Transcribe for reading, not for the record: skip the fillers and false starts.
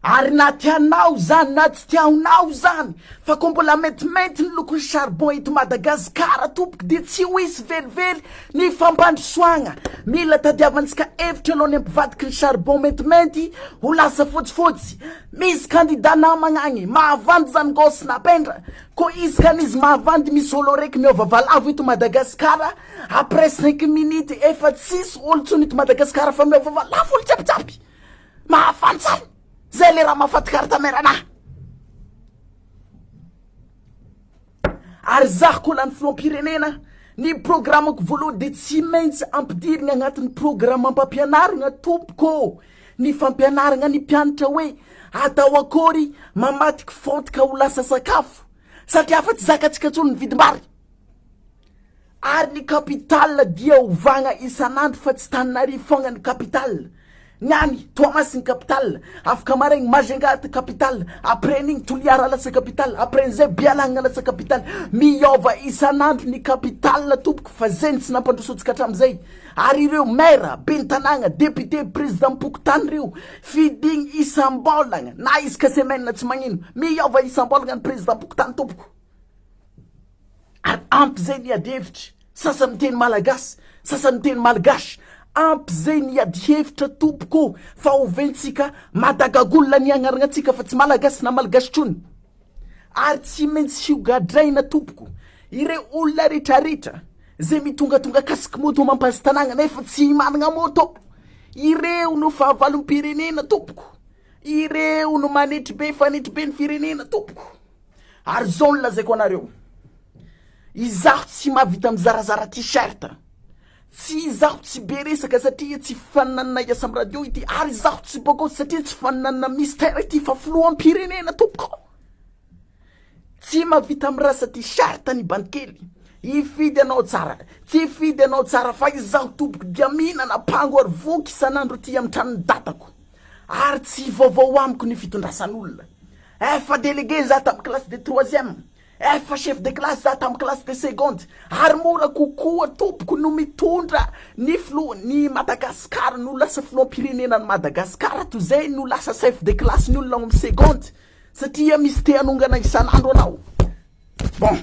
Ary na tianao zany na tsy tiaonao zany fa ko mbola maintimainty ny lokon'ny charbon eto Madagascar tompoko dia tsy ho hisy velively ny fampandrosoagna. Mila tadiavantsika hevitra aloha ny hampivadiky ny charbon maintimainty ho lasa fotsifotsy. Misy candidat namagna agny mahavandy zany gosy napendra ko isaka an'izy mahavandy misy olo raiky miova valavo eto Madagascar après 5 minutes efa tsisy olo tsony eto Madagascar fa miova valavo olo jiaby jiaby. Mahafantsany zay le raha mahafaty carte mère anahy. Ary zaho koa lany filoham-pirenena, ny programmako voalohany de tsy maintsy ampidirina agnatin'ny programmam-pampianaragna tompoko ny fampianaragna ny mpianatra hoe atao akory mamadiky fôtika ho lasa sakafo satria afa tsy zakantsika intsony ny vidim-bary. Ary ny capitale dia ovagna isan'andro fa tsy Tananarivo fogna ny capitale. Ny any Toamasina capitale, afaka maraigny Majunga capitale, après an'igny Toliara lasa capitale, après an'izay Bealagna lasa capitale. Miôva isan'andro ny capitale tompoko fa zay no tsy nampandroso antsika hatram'izay. Ary ireo maire, ben'ny tanàgna, député, président-pokontany reo fidigny isam-bôlagna na isaka semaine tsy magnino. Miôva isam-bôlagna ny président-pokontany tompoko. Ary ampy zay ny ady hevitra, sasany miteny malagasy, sasany miteny malgache, ampy zay ny ady hevitra tompoko fa oventsika madagagolona ny agnarana antsika fa tsy malagasy na malgache tsony. Ary tsy maintsy hogadraina tompoko ireo olona retraretra zay mitongatonga casque moto mampazy tanàgna nefa tsy managna moto. Ireo no fahavalom-pirenena tompoko. Ireo no manetry be fanetry be ny firenena tompoko. Ary zao no lazaiko anareo, izaho tsy mahavita mizarazara t-shirt, tsy izaho tsy be resaka satria tsy faninanana hiasa amin'ny radio ity, ary izaho tsy bogosy satria tsy faninanana mystère ity fa filoham-pirenena tompoko. Tsy mahavita mirasa t-shirt ny bandikely, hifidy anao tsara, tsy hifidy anao tsara fa izaho tompoko dia mihinana pango ary voky isan'andro aty amin'ny tranon'ny dadako, ary tsy vaovao amiko ny fitondrasan'olona. Efa délégué za tamin'ny classe de troisième, efa chef de classe za tamin'ny classe de seconde, ary mora kokoa tompoko no mitondra ny filoha ny Madagascar no lasa filoham-pirenena ny Madagascar toy zay no lasa chef de classe ny olona ao amin'ny seconde satria misy te hanongana isan'andro anao. Bon.